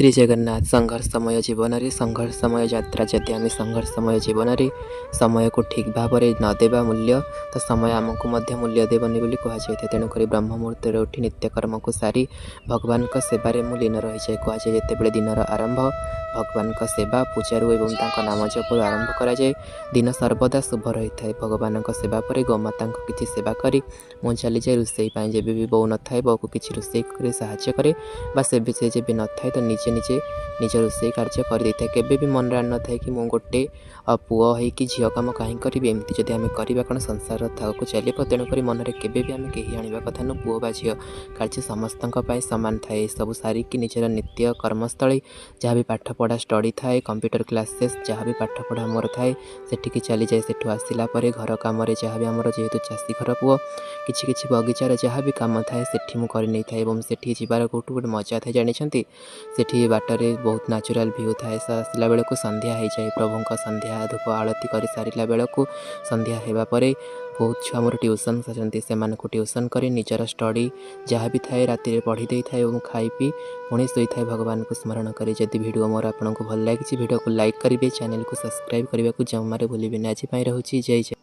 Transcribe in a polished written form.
ଶ୍ରୀ ଜଗନ୍ନାଥ। ସଂଘର୍ଷମୟ ଜୀବନରେ, ସଂଘର୍ଷମୟ ଯାତ୍ରା, ଯଦି ଆମେ ସଂଘର୍ଷମୟ ଜୀବନରେ ସମୟକୁ ଠିକ୍ ଭାବରେ ନ ଦେବା ମୂଲ୍ୟ, ତ ସମୟ ଆମକୁ ମଧ୍ୟ ମୂଲ୍ୟ ଦେବନି ବୋଲି କୁହାଯାଇଥାଏ। ତେଣୁକରି ବ୍ରହ୍ମ ମୁହୂର୍ତ୍ତରେ ଉଠି ନିତ୍ୟକର୍ମକୁ ସାରି ଭଗବାନଙ୍କ ସେବାରେ ମୁଁ ଲୀନ ରହିଯାଏ। କୁହାଯାଏ, ଯେତେବେଳେ ଦିନର ଆରମ୍ଭ ଭଗବାନଙ୍କ ସେବା ପୂଜାରୁ ଏବଂ ତାଙ୍କ ନାମ ଜପରୁ ଆରମ୍ଭ କରାଯାଏ, ଦିନ ସର୍ବଦା ଶୁଭ ରହିଥାଏ। ଭଗବାନଙ୍କ ସେବା ପରେ ଗୋମାତାଙ୍କ କିଛି ସେବା କରି ମୁଁ ଚାଲିଯାଏ ରୋଷେଇ ପାଇଁ। ଯେବେ ବି ବୋଉ ନଥାଏ, ବୋଉକୁ କିଛି ରୋଷେଇ କରି ସାହାଯ୍ୟ କରେ ବା ସେବେ ସେ ଯେବେ ନଥାଏ, ତ ନିଜେ ନିଜେ ନିଜ ରୋଷେଇ କାର୍ଯ୍ୟ କରିଦେଇଥାଏ। କେବେ ବି ମନରେ ଆଣିନଥାଏ କି ମୁଁ ଗୋଟେ ପୁଅ ହେଇକି ଝିଅ କାମ କାହିଁ କରିବି। ଏମିତି ଯଦି ଆମେ କରିବା, କ'ଣ ସଂସାର ଆଗକୁ ଚାଲିବ? ତେଣୁକରି ମନରେ କେବେ ବି ଆମେ କେହି ଆଣିବା କଥା ନୁହଁ ପୁଅ ବା ଝିଅ, କାର୍ଯ୍ୟ ସମସ୍ତଙ୍କ ପାଇଁ ସମାନ ଥାଏ। ଏସବୁ ସାରିକି ନିଜର ନିତ୍ୟ କର୍ମସ୍ଥଳୀ, ଯାହା ବି ପାଠ ପଢ଼ା ଷ୍ଟଡ଼ି ଥାଏ, କମ୍ପ୍ୟୁଟର କ୍ଲାସେସ୍, ଯାହା ବି ପାଠ ପଢ଼ା ମୋର ଥାଏ, ସେଠିକି ଚାଲିଯାଏ। ସେଠୁ ଆସିଲା ପରେ ଘର କାମରେ ଯାହା ବି ଆମର, ଯେହେତୁ ଚାଷୀ ଘର ପୁଅ, କିଛି କିଛି ବଗିଚାର ଯାହା ବି କାମ ଥାଏ, ସେଠି ମୁଁ କରିନେଇଥାଏ। ଏବଂ ସେଠି ଯିବାର କେଉଁଠୁ ଗୋଟେ ମଜା ଥାଏ, ଜାଣିଛନ୍ତି? ସେଠି ବାଟରେ ବହୁତ ନ୍ୟାଚୁରାଲ୍ ଭ୍ୟୁ ଥାଏ। ଆସିଲା ବେଳକୁ ସନ୍ଧ୍ୟା ହେଇଯାଏ। ପ୍ରଭୁଙ୍କ ସନ୍ଧ୍ୟା ଧୂପ ଆଳତି କରିସାରିଲା ବେଳକୁ ସନ୍ଧ୍ୟା ହେବା ପରେ ବହୁତ ଛୁଆ ମୋର ଟ୍ୟୁସନ୍ ଅଛନ୍ତି, ସେମାନଙ୍କୁ ଟ୍ୟୁସନ୍ କରି ନିଜର ଷ୍ଟଡ଼ି ଯାହା ବି ଥାଏ ରାତିରେ ପଢ଼ି ଦେଇଥାଏ ଏବଂ ଖାଇ ପିଇ ପୁଣି ଶୋଇଥାଏ ଭଗବାନଙ୍କୁ ସ୍ମରଣ କରି। ଯଦି ଭିଡ଼ିଓ ମୋର ଆପଣଙ୍କୁ ଭଲ ଲାଗିଛି, ଭିଡ଼ିଓକୁ ଲାଇକ୍ କରିବେ, ଚ୍ୟାନେଲକୁ ସବସ୍କ୍ରାଇବ୍ କରିବାକୁ ଜମାରୁ ଭୁଲିବେନି। ଆଜି ପାଇଁ ରହୁଛି। ଜୟ ଜୟ।